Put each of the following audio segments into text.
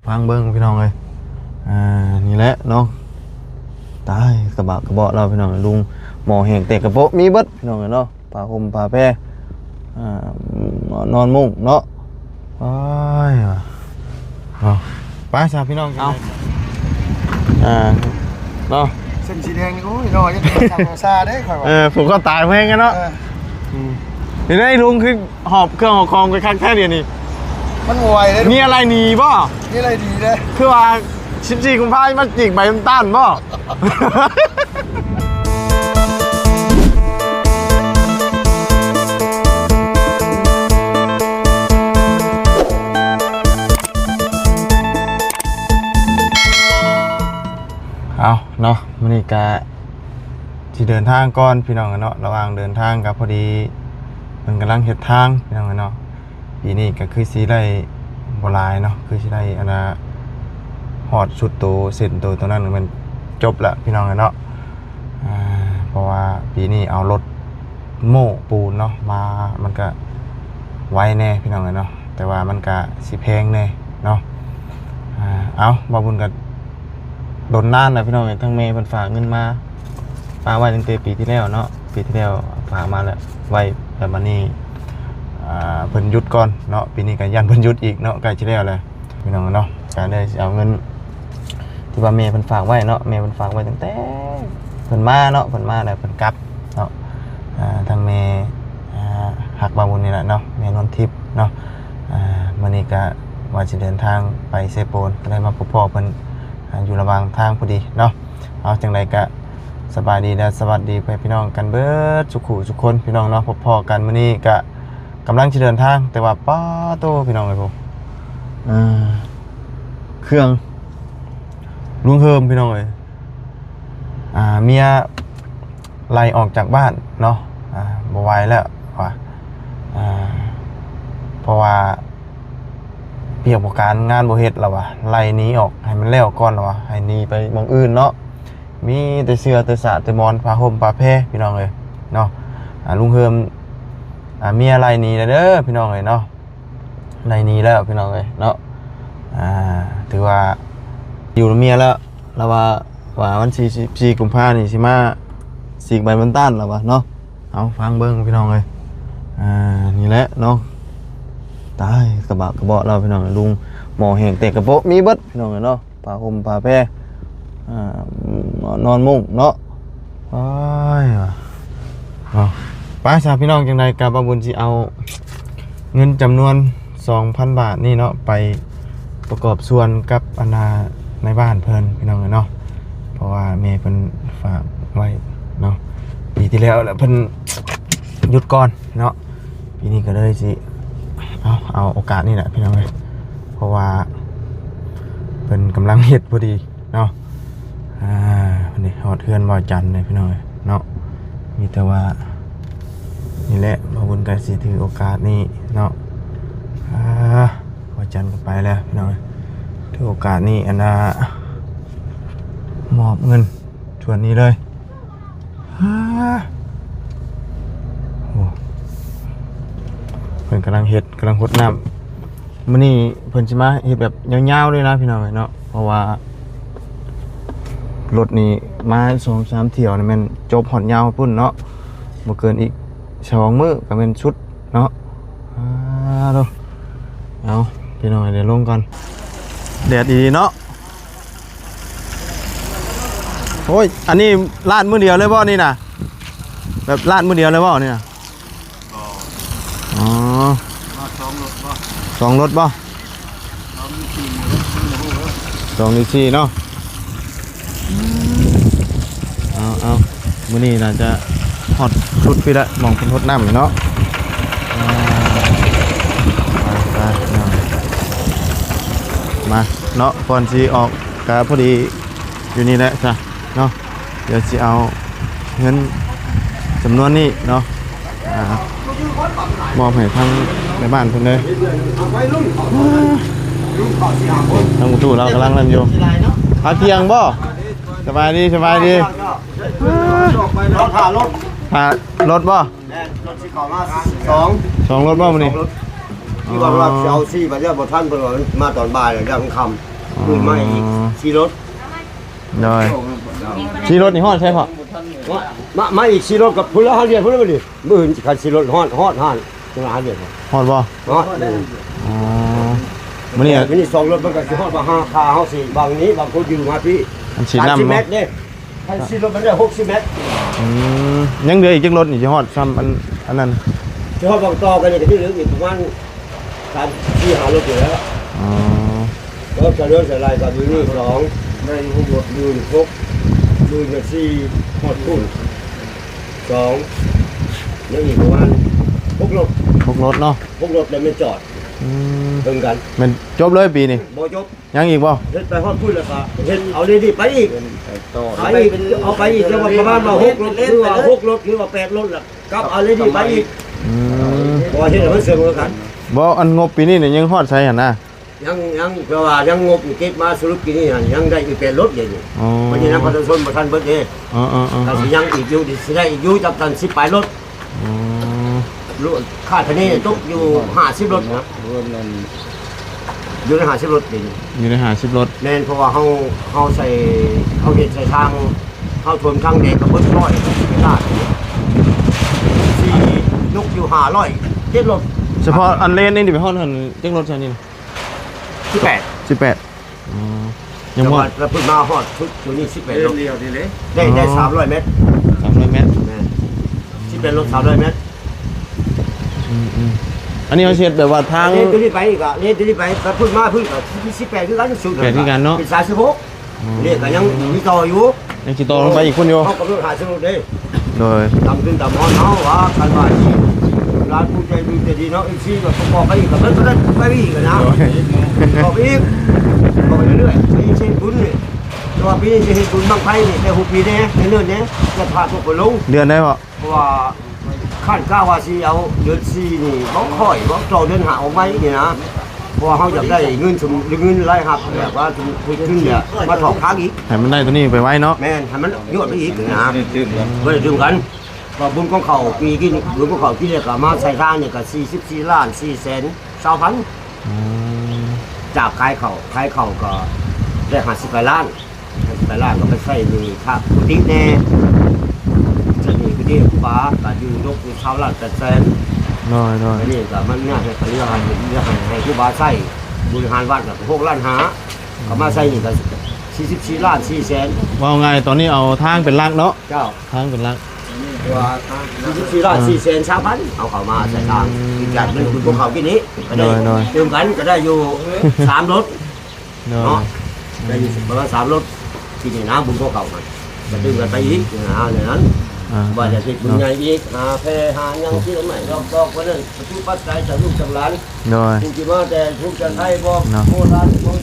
ຟັງເບິ່ງພີ່ນ້ອງເອີຍ ອ່າ ນີ້ແຫຼະເນາະ ຕາຍ ກະບະກະເບາະລາວພີ່ນ້ອງ ລຸງ ໝໍ້ແຫ້ງແຕກກະໂປະ ມີເບິດພີ່ນ້ອງເອີຍເນາະ ຜ້າຫົ່ມຜ້າແພ ອ່າ ນອນມຸ້ງເນາະ ໂອ້ຍ ເອົາ ໄປຊະພີ່ນ້ອງ ເອົາ ອ່າ ເນາະ ເສັ້ນສີແດງນີ້ ໂອ້ຍ ເນາະ ຢ່າໄປສ້າງໂອຊາເດ້ຂ້ອຍວ່າ ເອີ ຜູກຄໍຕາຍແພງເນາະ ເອີ ອືມ ນີ້ໄດ໋ລຸງ ຄືຫອບເຄື່ອງຫອບຂອງໄປຄັກແທ້ດຽວນີ້ ມັນບໍ່ໄຫວເດ້ ມີອາໄລໜີບໍ່? ມີອາໄລໜີເດ້ ຄືວ່າ ສິບສີ່ ກຸມພາ ມາຈີກໃບນ້ຳຕານບໍ່? ເອົາເນາະ ມື້ນີ້ກະຊິເດີນທາງກ່ອນພີ່ນ້ອງເນາະ ລະຫວ່າງເດີນທາງກະພໍດີເພິ່ນກຳລັງເຮັດທາງພີ່ນ້ອງເນາະ ປີນີ້ກະຄືຊິໄດ້ບໍ່ຫຼາຍເນາະ ຄືຊິໄດ້ອັນນ່າ ຮອດສຸດໂຕເສັ້ນໂຕ ໂຕນັ້ນແມ່ນຈົບລະພີ່ນ້ອງເນາະ ອ່າ ເພາະວ່າປີນີ້ເອົາລົດໂມ້ປູນເນາະ ມາ ມັນກະໄວແດ່ພີ່ນ້ອງເນາະ ແຕ່ວ່າມັນກະຊິແພງແດ່ເນາະ ອ່າ ເອົາ ບ່າວບຸນກະດົນນານແລ້ວພີ່ນ້ອງເອີຍ ທັງແມ່ເພິ່ນຝາກເງິນມາ ຝາກໄວ້ຕັ້ງແຕ່ປີທີ່ແລ້ວເນາະ ປີທີ່ແລ້ວຝາກມາແລ້ວ ໄວ້ ແລ້ວບາດນີ້ ອ່າ ເພິ່ນຢຸດກ່ອນເນາະ ປີນີ້ກະຢ້ານເພິ່ນຢຸດອີກເນາະ ໃກ້ຊິແລ້ວແລ້ວ ພີ່ນ້ອງເນາະ ກະເລີຍຊິເອົາເງິນທີ່ວ່າແມ່ເພິ່ນຝາກໄວ້ເນາະ ແມ່ເພິ່ນຝາກໄວ້ຕັ້ງແຕ່ເພິ່ນມາເນາະ ເພິ່ນມາແລ້ວເພິ່ນກັບເນາະ ອ່າ ທາງແມ່ ອ່າ ຮັກບ່າວບຸນນີ້ແຫຼະເນາະ ແມ່ນວນທິບເນາະ ອ່າ ມື້ນີ້ກະວ່າຊິເດີນທາງໄປເຊໂປນ ກະໄດ້ມາພົບພໍ້ເພິ່ນ ອ່າ ຢູ່ລະຫວ່າງທາງພໍດີເນາະ ເອົາ ຈັ່ງໃດກະສະບາຍດີ ແລະ ສະຫວັດດີພໍ່ແມ່ພີ່ນ້ອງກັນເບິດສຸຂູສຸຄົນພີ່ນ້ອງເນາະ ພົບພໍ້ກັນມື້ນີ້ກະ ກຳລັງຊິເດີນທາງ ແຕ່ວ່າ ປາໂຕ ພີ່ນ້ອງເອີຍ ເອີ ເຄື່ອງລຸງເຮີມ ພີ່ນ້ອງເອີຍ ອ່າ ເມຍໄລ່ອອກຈາກບ້ານເນາະ ອ່າ ບໍ່ໄຫວແລ້ວວ່າ ອ່າ ເພາະວ່າວຽກບໍ່ການງານບໍ່ເຮັດລະວ່າ ໄລ່ໜີອອກໃຫ້ມັນແລ້ວກ່ອນລະວ່າ ໃຫ້ໜີໄປໝ່ອງອື່ນເນາະ ມີແຕ່ເຊື້ອແຕ່ສາດແຕ່ໝອນ ຜ້າຫົ່ມຜ້າແພ ພີ່ນ້ອງເອີຍເນາະ ອ່າ ລຸງເຮີມ ອ່າ ເມຍໄລ່ໜີແລ້ວເດີ ພີ່ນ້ອງເອີຍເນາະ ໄລ່ໜີແລ້ວ ພີ່ນ້ອງເອີຍເນາະ ອ່າ ຖືວ່າຢູ່ນຳເມຍແລ້ວ ລາວວ່າ ວ່າວັນທີສິບສີ່ ກຸມພານີ້ຊິມາສີກໃບມັນຕານ ລາວວ່າເນາະ ເອົາ ຟັງເບິ່ງ ພີ່ນ້ອງເອີຍ ອ່າ ນີ້ແຫຼະເນາະ ຕາຍ ກະບະກະເບາະລາວ ພີ່ນ້ອງ ລຸງ ໝໍ້ແຫ້ງແຕກກະໂປະ ມີເບິດ ພີ່ນ້ອງເອີຍເນາະ ຜ້າຫົ່ມຜ້າແພ ອ່າ ນອນມຸ້ງເນາະ ໂອ້ຍ ເອົາ ໄປຊະພີ່ນ້ອງ ຈັ່ງໃດກະບ່າວບຸນຊິເອົາເງິນຈຳນວນສອງພັນບາດນີ້ເນາະ ໄປປະກອບສ່ວນກັບອັນນ່ານາຍບ້ານເພິ່ນ ພີ່ນ້ອງເອີຍເນາະ ເພາະວ່າແມ່ເພິ່ນຝາກໄວ້ເນາະ ປີທີ່ແລ້ວລະເພິ່ນຢຸດກ່ອນເນາະ ປີນີ້ກະເລີຍຊິ ເອົາ ເອົາໂອກາດນີ້ແຫຼະ ພີ່ນ້ອງເອີຍ ເພາະວ່າເພິ່ນກຳລັງເຮັດພໍດີເນາະ ອ່າ ນີ້ຮອດເຮືອນບ່າວຈັນເລີຍ ພີ່ນ້ອງເອີຍເນາະ ມີແຕ່ວ່າ ນີ້ແຫຼະ ບ່າວບຸນກະຊິຖືໂອກາດນີ້ເນາະ ອ່າ ບ່າວຈັນກະໄປແລ້ວ ພີ່ນ້ອງເອີຍ ຖືໂອກາດນີ້ ອັນນ່າ ມອບເງິນສ່ວນນີ້ເລີຍ ໂອ້ ເພິ່ນກຳລັງເຮັດ ກຳລັງຫົດນ້ຳ ມື້ນີ້ເພິ່ນຊິມາເຮັດແບບຍາວໆເລີຍນະ ພີ່ນ້ອງເອີຍເນາະ ເພາະວ່າລົດນີ້ມາສອງສາມຖ້ຽວນີ້ແມ່ນຈົບຮອດຍາວພຸ້ນເນາະ ບໍ່ເກີນອີກສອງມື້ກະແມ່ນສຸດເນາະ ອ່າ ໂທ້ ເອົາ ພີ່ນ້ອງເອີຍ ດຽວລົງກ່ອນ ແດດອີ່ຫຼີເນາະ. ໂອ້ຍ ອັນນີ້ລາດມື້ດຽວເລີຍບໍ່ນີ້ນະ? ແບບລາດມື້ດຽວເລີຍບໍ່ນີ້ນະ? ບໍ່ ອໍ ມາສອງລົດບໍ່? ສອງລົດບໍ່? ສອງຫຼືສີ່ ສອງຫຼືສີ່ເນາະ. ເອົາ ເອົາ ມື້ນີ້ໜ້າຈະຮອດສຸດພີ້ແຫຼະ ໝ່ອງເພິ່ນຫົດນ້ຳເນາະ. ອ່າ ໄປ ໄປ ມາເນາະ ກ່ອນຊິອອກ ກະພໍດີຢູ່ນີ້ແຫຼະຊະເນາະ. ດຽວຊິເອົາເງິນຈຳນວນນີ້ເນາະ ອ່າ ມອບໃຫ້ທາງແມ່ບ້ານເພິ່ນເລີຍ. ທາງພໍ່ຕູ້ລາວກຳລັງນັ້ນຢູ່. ພາກຽງບໍ່? ສະບາຍດີ ສະບາຍດີ. ຖ້າລົດ ຖ້າລົດບໍ່? ແມ່ນ ລົດຊິເຂົ້າມາສອງ ສອງລົດບໍ່ມື້ນີ້? ສອງລົດ ທີ່ວ່າ ອໍ ວ່າຊິເອົາສີ່ ບັດນີ້ບໍ່ທັນ ເພິ່ນວ່າມັນມາຕອນບ່າຍແລ້ວ ຢ້ານມັນຄ່ຳ. ຄືນມາອີກສີ່ລົດ. ໂດຍ ສີ່ລົດນີ້ຮອດໃສພໍ່? ມາ ມາອີກສີ່ລົດກັບພຸ້ນລະ ຫ້າຫຼຽນພຸ້ນລະບັດນີ້. ມື້ອື່ນຄັນສີ່ລົດຮອດ ຮອດຫັ້ນ ຫ້າຫຼຽນ ຮອດບໍ່? ຮອດ. ອໍ ມື້ນີ້ ມື້ນີ້ສອງລົດ ມັນກໍຊິຮອດວ່າ ຫ້າ ຄາເຮົາຊິບາງນີ້ ບາງຄົນຢູ່ມາພີ້ ມັນຊິນຳ ສາມສິບແມັດເດ້. ຄັນສີ່ລົດມັນໄດ້ຫົກສິບແມັດ. ອືມ ຍັງເຫຼືອອີກຈັກລົດນີ້ ຊິຮອດຊ່ຳອັນ ອັນນັ້ນ? ຊິຮອດບາງຕໍ່ກັນນີ້ ກໍຊິເຫຼືອອີກປະມານສາມສີ່ຫ້າລົດຢູ່ແລ້ວ. ອໍ ລົດຈະເຫຼືອສະໄລກໍຢູ່ນີ້ສອງ ໄດ້ຫົກລົດ ຢູ່ຫົກ ຢູ່ສີ່ ຮອດພຸ້ນສອງ ຍັງອີກປະມານຫົກລົດ ຫົກລົດເນາະ. ຫົກລົດແລ້ວແມ່ນຈອດ ອືມ ເຖິງກັນ ແມ່ນຈົບເລີຍປີນີ້? ບໍ່ຈົບ. ຍັງອີກບໍ່? ເຮັດໄປຮອດພຸ້ນແລ້ວກໍເຮັດເອົາເລດີໄປອີກ ໄປອີກ ເອົາໄປອີກ ແຕ່ວ່າປະມານວ່າຫົກລົດ ຫຼືວ່າຫົກລົດ ຫຼືວ່າແປດລົດລະ ກັບເອົາເລດີໄປອີກ. ອືມ ບໍ່ເຮັດໃຫ້ມັນເສະເໝີກັນ. ບໍ່ ອັນງົບປີນີ້ນີ້ຍັງຮອດໃສຫັ້ນນະ? ຍັງ ຍັງ ແຕ່ວ່າຍັງງົບເກັບມາສະຫຼຸບປີນີ້ຫັ້ນ ຍັງໄດ້ອີກແປດລົດດຽວນີ້. ອໍ ເພາະສະນັ້ນປະຊາຊົນບໍ່ທັນເບິດເດ້. ອໍໆໆ ກໍຊິຍັງອີກຢູ່ ຊິໄດ້ອີກຢູ່ຈັກຕັນສິບປາຍລົດ. ອໍ ຄາດຄະເນຕົກຢູ່ຫ້າສິບລົດນະ ຢູ່ໃນຫ້າສິບລົດນີ້ ຢູ່ໃນຫ້າສິບລົດ. ແມ່ນ ເພາະວ່າເຮົາ ເຮົາໃສ່ ເຮົາເຮັດໃສ່ທາງ ເຮົາຖົມທາງແດງກໍເບິດຮ້ອຍລ້ານ ຊິຕົກຢູ່ຫ້າຮ້ອຍເຈັດລົດ. ສະເພາະອັນເລນນີ້ໄປຮອດຫັ້ນຈັກລົດຊະນີ້? ສິບແປດ ສິບແປດ. ອໍ ຍັງບໍ່ ແຕ່ວ່າລະເພິ່ນມາຮອດຊຸດຕົວນີ້ສິບແປດລົດ ໄດ້ ໄດ້ສາມຮ້ອຍແມັດ ສາມຮ້ອຍແມັດ. ແມ່ນ ສິບແປດລົດ ສາມຮ້ອຍແມັດ. ອືມໆ ອັນນີ້ເຮົາຊິເຮັດແບບວ່າທາງ ເລນຕົວນີ້ໄປອີກອະ ເລນຕົວນີ້ໄປ ລະເພິ່ນມາເພິ່ນກໍສິບແປດຄືກັນ ສຸດ ແປດຄືກັນເນາະ ເປັນສາມສິບຫົກ. ອໍ ເລນກໍຍັງມີຕໍ່ຢູ່ ຍັງຊິຕໍ່ລົງໄປອີກພຸ້ນຢູ່. ເຮົາກຳນົດຫ້າສິບລົດເດ້. ໂດຍ ຕາມທຶນຕາມຮອນເຮົາວ່າ ຄັນວ່າຊິຫຼານຜູ້ໃຈບຸນໃຈດີເນາະ ເອັຟຊີ ກໍປະກອບໄປອີກ ກໍເພິ່ນກໍໄດ້ໄປອີກນະ. ໂດຍ ປະກອບໄປອີກ ປະກອບໄປເລື້ອຍໆ ໄປເຮັດບຸນນີ້. ແຕ່ວ່າປີນີ້ຊິເຮັດບຸນບັ້ງໄຟນີ້ ແຕ່ຫົວປີແດ່ ເດືອນແດ່ ຈະພາຕົກໄປລົງ. ເດືອນໃດພໍ່? ເພາະວ່າຄາດກະວ່າຊິເອົາເດືອນສີ່ນີ້ບໍ່ຄ່ອຍ ບໍ່ຕໍ່ເດືອນຫ້າອອກໄວ້ນີ້ນະ. ເພາະວ່າເຮົາຢາກໄດ້ເງິນຊຸມ ເງິນລາຍຮັບ ແບບວ່າທຸນນີ້ມາຖອກຄ້າງອີກ ໃຫ້ມັນໄດ້ຕົວນີ້ໄປໄວເນາະ. ແມ່ນ ໃຫ້ມັນຍອດໄປອີກນະ ບໍ່ໄດ້ຕື່ມກັນ. ວ່າບຸນຂອງເຂົາປີກີ້ ບຸນຂອງເຂົາປີນີ້ກໍມາໃສ່ທາງນີ້ກໍສີ່ສິບສີ່ລ້ານສີ່ແສນຊາວພັນ. ອືມ ຈາກຂາຍເຂົ້າ ຂາຍເຂົ້າກໍໄດ້ຫ້າສິບປາຍລ້ານ ຫ້າສິບປາຍລ້ານ ກໍໄປໃຊ້ໜີ້ພະກຸຕິແດ່ ໃຊ້ໜີ້ກຸຕິຄູບາ ກໍຢູ່ຕົກຢູ່ຊາວລ້ານແປດແສນ. ໂດຍໆ ອັນນີ້ກໍມັນຍາກໃຫ້ ເຫຼືອໃຫ້ ເຫຼືອໃຫ້ ໃຫ້ຄູບາໃຊ້ ບໍລິຫານວັດກໍຫົກລ້ານຫ້າ ກໍມາໃຊ້ໜີ້ກໍສີ່ສິບສີ່ລ້ານສີ່ແສນ. ເວົ້າງ່າຍຕອນນີ້ເອົາທາງເປັນຫຼັກເນາະ. ເຈົ້າ ທາງເປັນຫຼັກ ວ່າສີ່ສິບສີ່ລ້ານສີ່ແສນຊາວພັນ ເອົາເຂົ້າມາໃສ່ທາງ. ອືມ ອີກຢ່າງໜຶ່ງ ບຸນຂອງເຂົາກີ້ນີ້ກໍໄດ້ ໂດຍໆ ຕື່ມກັນກໍໄດ້ຢູ່ສາມລົດ ໂດຍ ເນາະ ໄດ້ຢູ່ປະມານສາມລົດ ທີ່ນີ້ນະ ບຸນຂອງເຂົາຫັ້ນ ກໍຕື່ມກັນໄປອີກນະ ແນວນັ້ນ. ອ່າ ວ່າຈະເຮັດບຸນໃຫຍ່ອີກ ຫາແພຫາຫຍັງ ຊື້ໄມ້ດອກໆ ໄປນັ້ນ ປະຈຸປັດໄຈຈາກລູກຈາກຫຼານ ໂດຍ ຜູ້ທີ່ມາແຕ່ພູມແຕ່ໄທ ບໍ່ ເນາະ ໂຄລາດ ບໍ່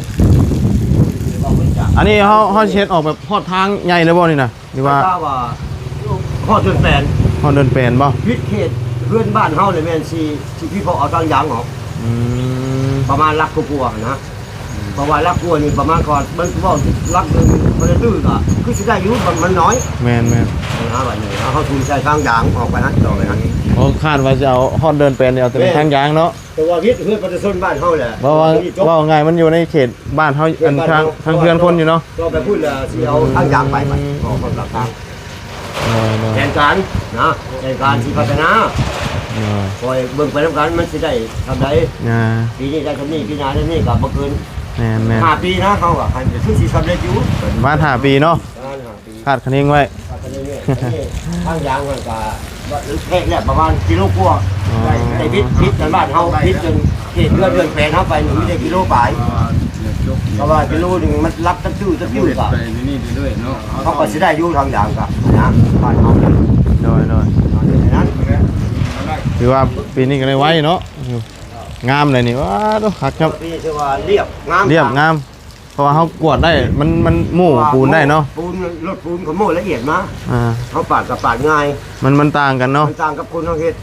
ອັນນີ້ເຮົາ ເຮົາຊິເຮັດອອກແບບຮອດທາງໃຫຍ່ເລີຍບໍ່ນີ້ນະ? ຫຼືວ່າ ຖ້າວ່າຮອດເດືອນແປດ ຮອດເດືອນແປດບໍ່? ວິດເຂດເຮືອນບ້ານເຮົານີ້ແມ່ນຊິ ຊິພິເພາະເອົາທາງຢາງອອກ. ອືມ ປະມານຫຼັກກວ່າໆນະ ເພາະວ່າຫຼັກກວ່ານີ້ປະມານ ກໍມັນເວົ້າຫຼັກໜຶ່ງ ບໍ່ໄດ້ຕື້ກໍຄືຊິໄດ້ຢູ່ ມັນ ມັນໜ້ອຍ. ແມ່ນໆ ນະ ບາດນີ້ເຮົາ ເຮົາທຸນໃສ່ທາງຢາງອອກໄປຫັ້ນ ຕໍ່ໄປຫັ້ນ. ໂອ້ ຄາດວ່າຊິເອົາຮອດເດືອນແປດນີ້ ເອົາແຕ່ ແມ່ນ ທາງຢາງເນາະ. ແຕ່ວ່າວິດເຮືອນປະຊາຊົນບ້ານເຮົາແຫຼະ ເວົ້າ ເວົ້າ ເວົ້າງ່າຍ ມັນຢູ່ໃນເຂດບ້ານເຮົາ ເຂດ ອັນ ທາງ ເຂດບ້ານ ທາງເຮືອນຄົນຢູ່ເນາະ. ກໍໄປພຸ້ນລະ ຊິເອົາ ອືມ ທາງຢາງໄປ ມັນອອກນອກທາງ. ໂດຍໆ ແຜນການນະ ແຜນການຊິພັດທະນາ ໂດຍ ຄອຍເບິ່ງໄປນຳກັນ ມັນຊິໄດ້ຊ່ຳໃດ. ອ່າ ປີນີ້ໄດ້ຊ່ຳນີ້ ປີໜ້າໄດ້ນີ້ກໍບໍ່ເກີນ ແມ່ນໆ ຫ້າປີນະ. ເຮົາກໍໃຫ້ ຄືຊິສຳເລັດຢູ່ ປະມານຫ້າປີເນາະ. ປະມານຫ້າ ຄາດຄະເນໄວ້ ຄາດຄະເນໄວ້. ທາງຢາງມັນກະແພກແລ້ວປະມານກິໂລກວ່າ. ອໍ ໄດ້ ໄດ້ວິດ ວິດກັນບ້ານເຮົາ ວິດຈົນເຂດເຮືອນເຮືອນແປນເຮົາໄປນີ້ມີແຕ່ກິໂລປາຍ. ເພາະວ່າກິໂລໜຶ່ງມັນລັກຕັ້ງຕື້ຕັ້ງຕື້ກະ ເຮົາກໍຊິໄດ້ຢູ່ທາງຢາງກະນະ ບ້ານເຮົາ. ໂດຍໆ ເອົາແນວນັ້ນ. ຖືວ່າປີນີ້ກໍໄດ້ໄວເນາະ ງາມເລີຍນີ້. ວ້າ ໂທ້ ຄັກຄັບ ປີນີ້ຖືວ່າລຽບງາມ ລຽບງາມ. ເພາະວ່າເຮົາກວດໄດ້ ມັນ ມັນໂມ້ປູນໄດ້ເນາະ. ເພາະວ່າໂມ້ປູນ ລົດປູນເຂົາໂມ້ລະອຽດມາ. ອ່າ ເຮົາປາດກໍປາດງ່າຍ. ມັນ ມັນຕ່າງກັນເນາະ. ມັນຕ່າງກັບຄົນເຮົາເຮັດ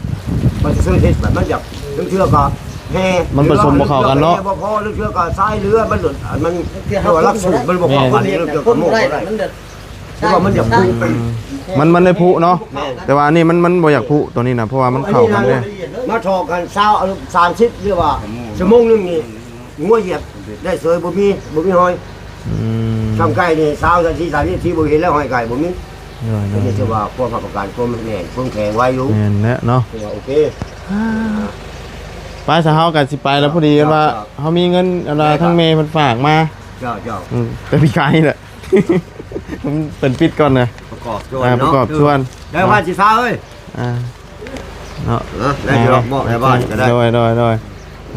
ປະຊາຊົນເຮັດແບບມັນຢາກ ລາງເທື່ອກໍແຮ່ ມັນປະສົມບໍ່ເຂົ້າກັນເນາະ. ແຮ່ບໍ່ພໍ ລາງເທື່ອກໍຊາຍເຫຼືອ ມັນ ມັນ ເພາະວ່າຫຼັກສູດມັນບໍ່ເຂົ້າກັນ. ແມ່ນ ລາງເທື່ອກໍໂມ້ບໍ່ໄດ້ ມັນ ແຕ່ວ່າມັນຢາກປຸ ອືມ ມັນ ມັນໄດ້ຜຸເນາະ. ແມ່ນ ແຕ່ວ່າອັນນີ້ມັນ ມັນບໍ່ຢາກຜຸຕົວນີ້ນະ ເພາະວ່າມັນເຂົ້າກັນເດ້. ມາຖອກກັນຊາວ ສາມສິບ ຫຼືວ່າຊົ່ວໂມງໜຶ່ງນີ້ ງົວຢຽບໄດ້ເສີຍ ບໍ່ມີ ບໍ່ມີຮອຍ. ອືມ ຊ່ຳໄກ່ນີ້ຊາວນາທີ ສາມສິບນາທີ ບໍ່ເຫັນແລ້ວ ຫ້ອຍໄກ່ບໍ່ມີ. ໂດຍໆ ກໍຖືວ່າຄວາມຮັບປະກັນຄວາມແໜ້ນຄວາມແຂງໄວຢູ່. ແມ່ນແຫຼະເນາະ ຖືວ່າໂອເຄ. ໄປຊະ ເຮົາກໍຊິໄປແລ້ວ ພໍດີວ່າເຮົາມີເງິນ ອັນວ່າທາງແມ່ເພິ່ນຝາກມາ. ເຈົ້າໆ ອືມ ແຕ່ປີກາຍນີ້ແຫຼະ ເພິ່ນປິດກ່ອນນະ ປະກອບສ່ວນ ອ່າ ເນາະ ປະກອບສ່ວນ ໄດ້ວ່າຊິຊາເອີຍ ອ່າ ເນາະ ເອີ ໄດ້ຢູ່ດອກ ມອບໃຫ້ບ້ານກໍໄດ້. ໂດຍໆໆ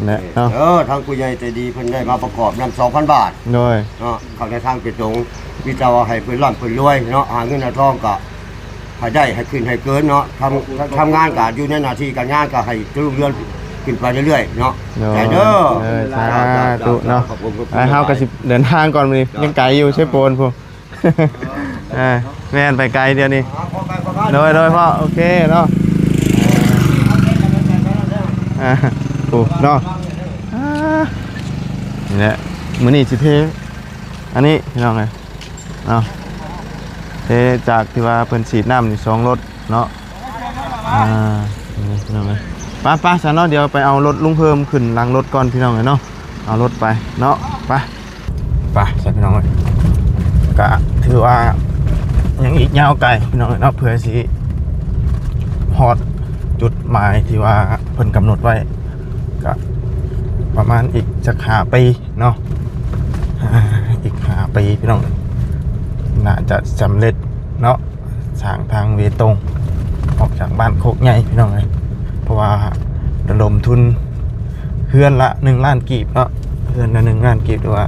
ແຫຼະເນາະ ເອີ ທາງຜູ້ໃຫຍ່ໃຈດີເພິ່ນໄດ້ມາປະກອບນຳ ສອງພັນບາດ. ໂດຍ ເນາະ ເຂົ້າໃນທາງເປັນຕົງ ມີແຕ່ວ່າໃຫ້ເພິ່ນລ່ຳເພິ່ນລວຍເນາະ ຫາເງິນຫາທອງກໍໃຫ້ໄດ້ ໃຫ້ຂຶ້ນໃຫ້ເກີນເນາະ ທຳ ທຳງານກໍຢູ່ໃນໜ້າທີ່ການງານກໍໃຫ້ລຸ່ງເຮືອງຂຶ້ນໄປເລື້ອຍໆເນາະ. ໂດຍ ໃຈເດີ ເອີ ສາທຸເນາະ. ເຮົາກໍຊິເດີນທາງກ່ອນ ມື້ນີ້ຍັງໄກຢູ່ ໄຊໂປນພຸ້ນ. ອ່າ ແມ່ນ ໄປໄກດຽວນີ້. ໂດຍໆ ພໍ່ ໂອເຄເນາະ. ອ່າ ໂອ້ ເນາະ ອ່າ ນີ້ແຫຼະ ມື້ນີ້ຊິເທ ອັນນີ້ພີ່ນ້ອງເອີຍ ເນາະ ເທຈາກທີ່ວ່າເພິ່ນສີດນ້ຳນີ້ ສອງລົດເນາະ. ອ່າ ນີ້ພີ່ນ້ອງເອີຍ ໄປໆ ຊັ້ນເນາະ ດຽວໄປເອົາລົດລຸງເພີ່ມຂຶ້ນຫຼັງລົດກ່ອນ ພີ່ນ້ອງເອີຍເນາະ ເອົາລົດໄປເນາະ ໄປ. ໄປຊະພີ່ນ້ອງເອີຍ ກະຖືວ່າຍັງອີກຍາວໄກພີ່ນ້ອງເອີຍເນາະ ເພື່ອຊິຮອດຈຸດໝາຍທີ່ວ່າເພິ່ນກຳນົດໄວ້ ກະປະມານອີກຈັກຫ້າປີເນາະ ອ່າ ອີກຫ້າປີພີ່ນ້ອງ ໜ້າຈະສຳເລັດເນາະ. ສ້າງທາງເບຕົງອອກຈາກບ້ານໂຄກໃຫຍ່ພີ່ນ້ອງເອີຍ ເພາະວ່າລະດົມທຶນເຮືອນລະໜຶ່ງລ້ານກີບເນາະ ເຮືອນລະໜຶ່ງລ້ານກີບ ຫຼືວ່າ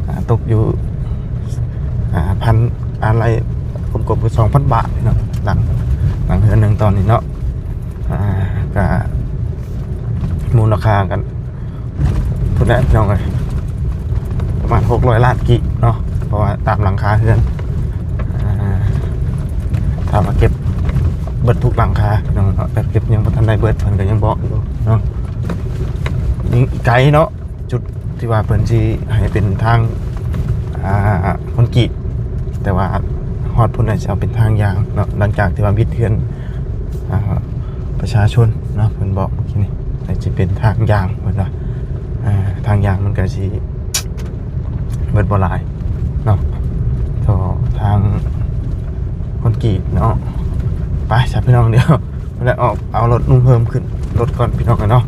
ອ່າ ຕົກຢູ່ ອ່າ ພັນ ອາໄລ ກົມໆ ຄືສອງພັນບາດພີ່ນ້ອງ ຫຼັງ ຫຼັງເຮືອນໜຶ່ງຕອນນີ້ເນາະ ອ່າ ກະມູນຄ່າກັນ ພຸ້ນແຫຼະພີ່ນ້ອງເອີຍ ປະມານຫົກຮ້ອຍລ້ານກີບເນາະ ເພາະວ່າຕາມຫຼັງຄາເຮືອນ ອ່າ ຖ້າວ່າເກັບເບິດທຸກຫຼັງຄາພີ່ນ້ອງເນາະ ແຕ່ເກັບຍັງບໍ່ທັນໄດ້ເບິດ ເພິ່ນກໍຍັງບອກຢູ່ເນາະ ຍັງອີກໄກເນາະ ຈຸດທີ່ວ່າເພິ່ນຊິໃຫ້ເປັນທາງ ອ່າ ຄອນກຣີດ ແຕ່ວ່າຮອດພຸ້ນແລ້ວຊິເອົາເປັນທາງຢາງເນາະ ຫຼັງຈາກທີ່ວ່າບິດເຮືອນ ອ່າ ປະຊາຊົນເນາະ ເພິ່ນບອກເມື່ອກີ້ນີ້ ແຕ່ຊິເປັນທາງຢາງເພິ່ນວ່າ ອ່າ ທາງຢາງມັນກໍຊິເບິດບໍ່ຫຼາຍເນາະ ຕໍ່ທາງຄອນກຣີດເນາະ. ໄປຊະພີ່ນ້ອງ ດຽວໄປອອກເອົາລົດລຸງເພີ່ມຂຶ້ນລົດກ່ອນພີ່ນ້ອງເນາະ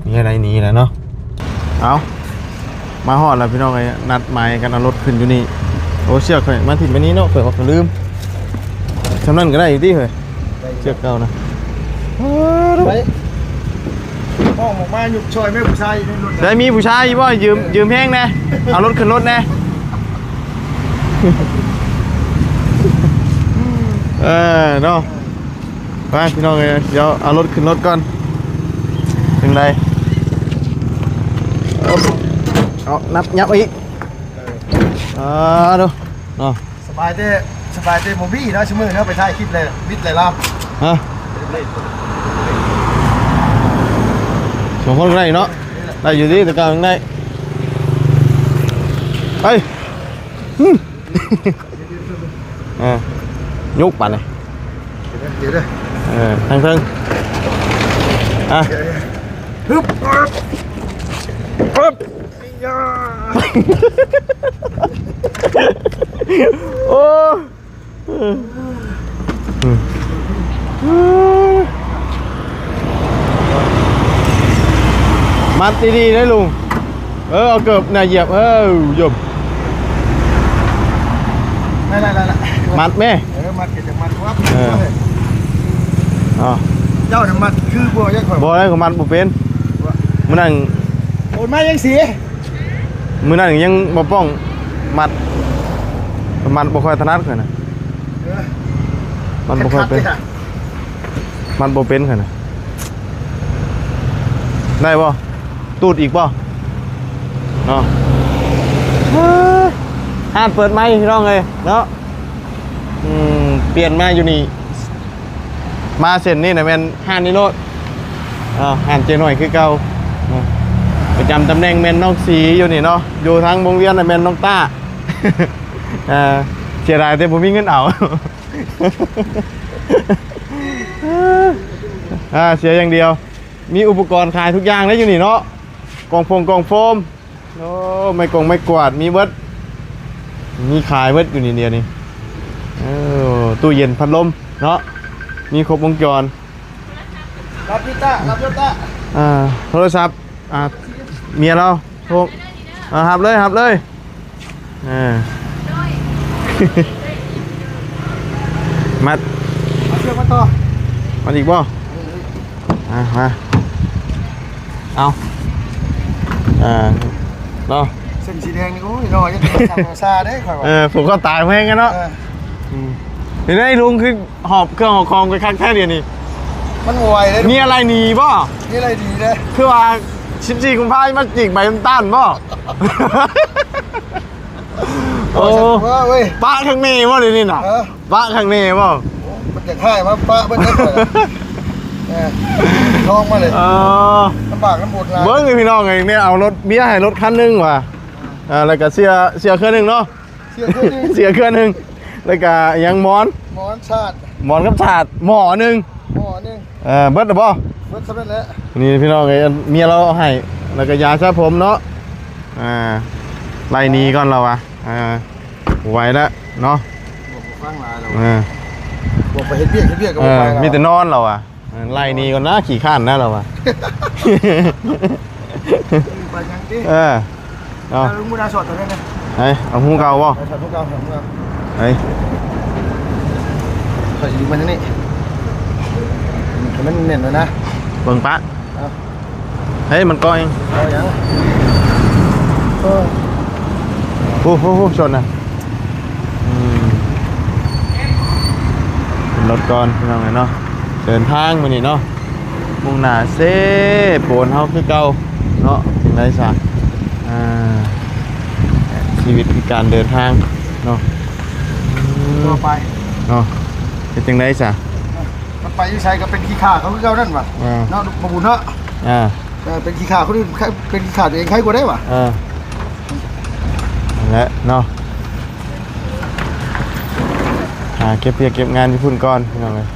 ມີອາໄລໜີແລ້ວເນາະ. ເອົາ ມາຮອດແລ້ວພີ່ນ້ອງເອີຍ ນັດໝາຍກັນເອົາລົດຂຶ້ນຢູ່ນີ້. ໂອ້ ເຊືອກຂ້ອຍມາຖິ້ມໄວ້ນີ້ເນາະ ຂ້ອຍວ່າຂ້ອຍລືມ. ຊ່ຳນັ້ນກໍໄດ້ຕິເຮີ້ຍ ເຊືອກເກົ່ານະ. ໄປ ຫ້ອງອອກມາ ຍຸບຊ່ອຍແມ່ຜູ້ຊາຍຢູ່ໃນລົດ. ໄດ້ມີຜູ້ຊາຍຢູ່ບໍ່? ຢືມ ຢືມແຮງແດ່ ເອົາລົດຂຶ້ນລົດແດ່. ເອີ ເນາະ. ໄປພີ່ນ້ອງເອີຍ ດຽວເອົາລົດຂຶ້ນລົດກ່ອນ ຈັ່ງໃດ. ເອົາ ເອົາ ນັບ ຍັບອີກ. ເອີ ເອົາດູເນາະ ສະບາຍແຕ່ ສະບາຍແຕ່ບໍ່ມີເນາະ ຊຸມື້ເນາະ ໄປຖ່າຍຄລິບແລ້ວມິດແລ້ວລາວ. ຮະ ສອງຄົນກໍໄດ້ເນາະ ໄດ້ຢູ່ຕິ ແຕ່ເກົ່າຍັງໄດ້. ໄປ ຫຶ ອ່າ ຍົກບາດນີ້ ດຽວເດີ ເອີ ທາງເທິງ ອ່ະ ຮຶບ ຮຶບ ໂອ້ ມັດດີໆເດີລຸງ. ເອີ ເອົາເກີບໜ້າຢຽບ ເອີ ຢົບ ໄດ້ໆໆ ມັດແມ່ ເອີ ມັດກໍຈະມັດວັບ ເອີ ເອົາ ເຈົ້ານະມັດຄືບໍ່ ຍັງຂ້ອຍບໍ່ໄດ້ ຂ້ອຍມັດບໍ່ເປັນ ມື້ນັ້ນ ໂອນມາຍັງຊິ ມື້ນັ້ນຍັງບໍ່ປ້ອງມັດ ມັດບໍ່ຄ່ອຍຖະໜັດຂ້ອຍນະ ເອີ ມັດບໍ່ຄ່ອຍເປັນ ມັດບໍ່ເປັນຂ້ອຍນະ ໄດ້ບໍ່? ຕູດອີກບໍ່ເນາະ? ເອີ ຮ້ານເປີດໃໝ່ພີ່ນ້ອງເອີຍເນາະ ອືມ ປ່ຽນມາຢູ່ນີ້ ມາເສັ້ນນີ້ນະແມ່ນຮ້ານນີ້ໂລດ ເນາະ ຮ້ານເຈ້ນ້ອຍຄືເກົ່າເນາະ ປະຈຳຕຳແໜ່ງແມ່ນນ້ອງສີຢູ່ນີ້ເນາະ ຢູ່ທາງວົງວຽນນະແມ່ນນ້ອງຕ້າ ເອີ ເສຍດາຍແຕ່ບໍ່ມີເງິນເອົາ ອ່າ ເສຍຢ່າງດຽວ ມີອຸປະກອນຂາຍທຸກຢ່າງເດ້ຢູ່ນີ້ເນາະ ກ່ອງຟົງກ່ອງໂຟມ ໂອ້ ໄມ້ກົງໄມ້ກວາດມີເບິດ ມີຂາຍເບິດຢູ່ນີ້ດຽວນີ້. ເອີ ຕູ້ເຢັນ ພັດລົມເນາະ ມີຄົບວົງຈອນ. ຮັບຢູ່ຕາ ຮັບຢູ່ຕາ. ອ່າ ໂທລະສັບ ອ່າ ເມຍລາວໂທ ອ່າ ຮັບເລີຍ ຮັບເລີຍ. ເອີ ມັດ ເອົາເຊືອກມາຕໍ່ ມັດອີກບໍ່? ອ່າ ມາ ເອົາ ອ່າ ເນາະ ເສັ້ນສີແດງນີ້ ໂອ້ຍ ເນາະ ຍັງຊາເດ້ຂ້ອຍວ່າ. ເອີ ຜູກຄໍຕາຍແພງກັນເນາະ. ເອີ ອືມ ເປັນໄງລຸງ ຄືຫອບເຄື່ອງຫອບຂອງໄປຄັກແທ້ດຽວນີ້? ມັນບໍ່ໄຫວເດ້ ເມຍໄລ່ໜີບໍ່? ເມຍໄລ່ໜີເດ້. ຄືວ່າສິບສີ່ກຸມພາມາຈີກໃບນ້ຳຕານບໍ່? ໂອ້ ເອີ ເວີ້ຍ ປະຂ້າງແນ່ບໍ່ດຽວນີ້ນະ? ເອີ ປະຂ້າງແນ່ບໍ່? ໂອ້ ມັນຢາກໃຫ້ມາປະເບິດເດ້ຂ້ອຍນະ. ເອີ ລອງມາເລີຍ. ເອີ ລຳບາກລຳບົນຫຼາຍ. ເບິ່ງນີ້ພີ່ນ້ອງເອີຍ ແມ່ເອົາລົດເບຍໃຫ້ລົດຄັນໜຶ່ງວ່າ ອ່າ ແລ້ວກໍເສື້ອ ເສື້ອເຄື່ອງໜຶ່ງເນາະ ເສື້ອເຄື່ອງໜຶ່ງ ເສື້ອເຄື່ອງໜຶ່ງ ແລ້ວກໍຫຍັງ ໝອນ ໝອນຊາດ ໝອນກັບຊາດ ໝໍ້ໜຶ່ງ ໝໍ້ໜຶ່ງ. ເອີ ເບິດແລ້ວບໍ່? ເບິດສ່ຳນັ້ນແຫຼະ. ນີ້ພີ່ນ້ອງເອີຍ ເມຍລາວເອົາໃຫ້ ແລ້ວກໍຢາສະຜົມເນາະ. ອ່າ ໄລ່ໜີກ່ອນລາວວ່າ ອ່າ ບໍ່ໄຫວແລ້ວເນາະ. ບໍ່ຟັງຫຼາຍແລ້ວ ເອີ ບອກໄປເຮັດວຽກ ເຮັດວຽກກໍບໍ່ໄປແລ້ວ ເອີ ມີແຕ່ນອນລາວວ່າ. ເອີ ໄລ່ໜີກ່ອນນະ ຂີ້ຄ້ານນະລາວວ່າ. ໄປຫຍັງຕິ? ເອີ ເອົາ ເອົາ ເອົາຫູເກົ່າບໍ່? ເອົາຫູເກົ່າ ຫູເກົ່າ. ເອີ ຂ້ອຍຊິມາທາງນີ້ ໃຫ້ມັນແໜ້ນໄວ້ນະ ເບິ່ງປະ. ເອົາ ເຮີ້ຍ ມັນເກາະເອງ ເກາະຫຍັງ? ໂອ້ ໂອ້ ໂອ້ ຊົນນະ. ອືມ ຂຶ້ນລົດກ່ອນພີ່ນ້ອງເອີຍເນາະ ເດີນທາງມື້ນີ້ເນາະ ມຸ່ງໜ້າເຊໂປນເຮົາຄືເກົ່າເນາະ. ຈັ່ງໃດຊະ ອ່າ ຊີວິດຄືການເດີນທາງເນາະ ອືມ ທົ່ວໄປເນາະ. ເຮັດຈັ່ງໃດຊະ ມັນໄປຢູ່ໃສກໍເປັນຂີ້ຂ້າເຂົາຄືເກົ່ານັ້ນຫວາ ອ່າ ເນາະ ບໍ່ບຸນເນາະ. ອ່າ ເອີ ເປັນຂີ້ຂ້າຄົນອື່ນ ເປັນຂີ້ຂ້າຕົວເອງໄຄກວ່າໄດ໋ຫວາ. ເອີ ນັ້ນແຫຼະເນາະ ຫາເກັບວຽກເກັບງານຢູ່ພຸ້ນກ່ອນພີ່ນ້ອງເອີຍ.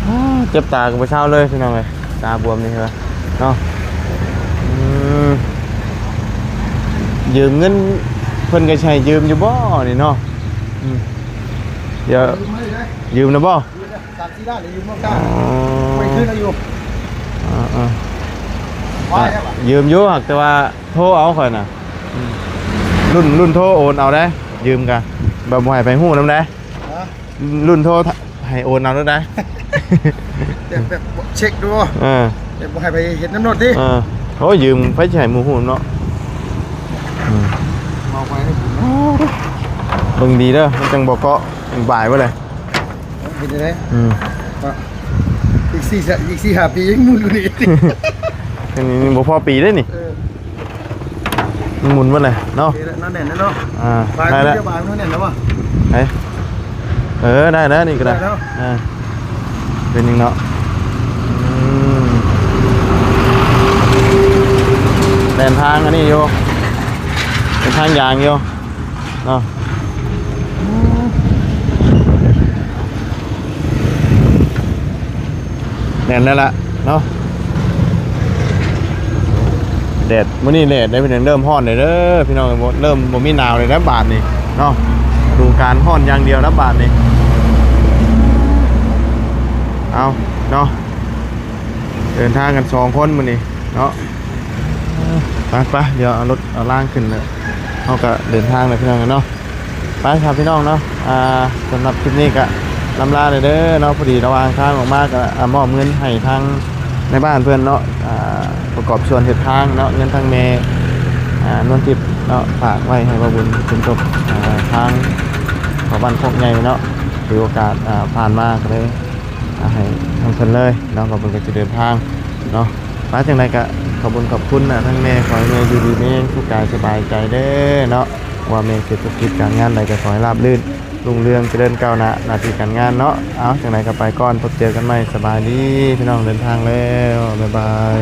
ອ້າ ເຈັບຕາກໍບໍ່ເຊົາເລີຍພີ່ນ້ອງເອີຍ ຕາບວມນີ້ເນາະ. ອືມ ຢືມເງິນເພິ່ນກໍຊິໃຫ້ຢືມຢູ່ບໍ່ນີ້ເນາະ? ອືມ ດຽວ ຢືມແລ້ວບໍ່? ສາມສີ່ລ້ານນີ້ຢືມບໍ່ກ້າ ໄປຄືນເອົາຢູ່. ເອີ ຢືມຢູ່ ຫາກແຕ່ວ່າໂທເອົາຂ້ອຍນະ. ອືມ ລຸ້ນ ລຸ້ນໂທໂອນເອົາໄດ໋ ຢືມກະ ແບບບໍ່ໃຫ້ໃຜຮູ້ນຳໄດ໋. ລຸ້ນໂທໃຫ້ໂອນເອົາໂລດໄດ໋ ແບບ ແບບເຊັກດູ ເອີ ແບບບໍ່ໃຫ້ໃຜເຮັດນຳໂລດຕິ. ເອີ ໂອ້ຍ ຢືມໃຜຊິໃຫ້ໝູ່ຮູ້ເນາະ. ອືມ ເວົ້າໄປ ເບິ່ງດີເດີ ມັນຈັ່ງບໍ່ເກາະ ບາຍບໍ່ເລີຍ. ເຮັດຈັ່ງໃດ? ອືມ ອີກສີ່ ອີກສີ່ຫ້າປີຍັງໝຸນກວ່ານີ້ ອັນນີ້ຍັງບໍ່ພໍປີເດ້ນີ້. ເອີ ມັນໝຸນໝົດເລີຍເນາະ. ໂອເຄແລ້ວ ນອນແໜ້ນແລ້ວເນາະ. ອ່າ ໄດ້ແລ້ວ ບາຍມັນແໜ້ນແລ້ວບໍ່? ເອີ ເອີ ໄດ້ແລ້ວ ນີ້ກໍໄດ້ ໄດ້ແລ້ວ. ອ່າ ເປັນຫຍັງເນາະ? ອືມ ແລ່ນທາງອັນນີ້ຢູ່ ເປັນທາງຢາງຢູ່ເນາະ. ແໜ້ນແລ້ວລະເນາະ. ແດດ ມື້ນີ້ແດດໄດ້ເປັນຫຍັງເລີ່ມຮ້ອນແລ້ວເດີພີ່ນ້ອງ ເລີ່ມບໍ່ມີໜາວແລ້ວນະບາດນີ້ເນາະ. ລະດູການຮ້ອນຢ່າງດຽວນະບາດນີ້. ເອົາເນາະ ເດີນທາງກັນສອງຄົນມື້ນີ້ເນາະ. ໄປໆ ດຽວເອົາລົດເອົາລາງຂຶ້ນແລ້ວ ເຮົາກໍເດີນທາງແລ້ວພີ່ນ້ອງເນາະ. ໄປ ຖ້າພີ່ນ້ອງເນາະ ອ່າ ສຳລັບຄລິບນີ້ກໍລ່ຳລາແລ້ວເດີເນາະ. ພໍດີລະຫວ່າງທາງອອກມາກໍ ອ່າ ມອບເງິນໃຫ້ທາງນາຍບ້ານເພິ່ນເນາະ ອ່າ ປະກອບສ່ວນເຮັດທາງເນາະ. ເງິນທາງແມ່ ອ່າ ນວນທິບເນາະ ຝາກໄວ້ໃຫ້ບ່າວບຸນເປັນຕົບ ອ່າ ທາງເຂົ້າບ້ານໂຄກໃຫຍ່ເນາະ. ຖືໂອກາດ ອ່າ ຜ່ານມາກໍເລີຍ ອ່າ ໃຫ້ທາງເພິ່ນເລີຍເນາະ ເພາະເພິ່ນກໍຈະເດີນທາງເນາະ. ມາຈັ່ງໃດກໍຂອບບຸນຂອບຄຸນນະທາງແມ່ ຂໍໃຫ້ແມ່ຢູ່ດີມີແຮງ ສຸກກາຍສະບາຍໃຈເດີເນາະ. ວ່າແມ່ເສດກິດການງານໃດກໍຂໍໃຫ້ລາບລື່ນ ຮຸ່ງເຮືອງ ຈະເລີນກ້າວໜ້າ ໜ້າທີ່ການງານເນາະ. ເອົາ ຈັ່ງໃດກໍໄປກ່ອນ ພົບເຈີກັນໃໝ່ ສະບາຍດີພີ່ນ້ອງ ເດີນທາງແລ້ວ ບາຍບາຍ.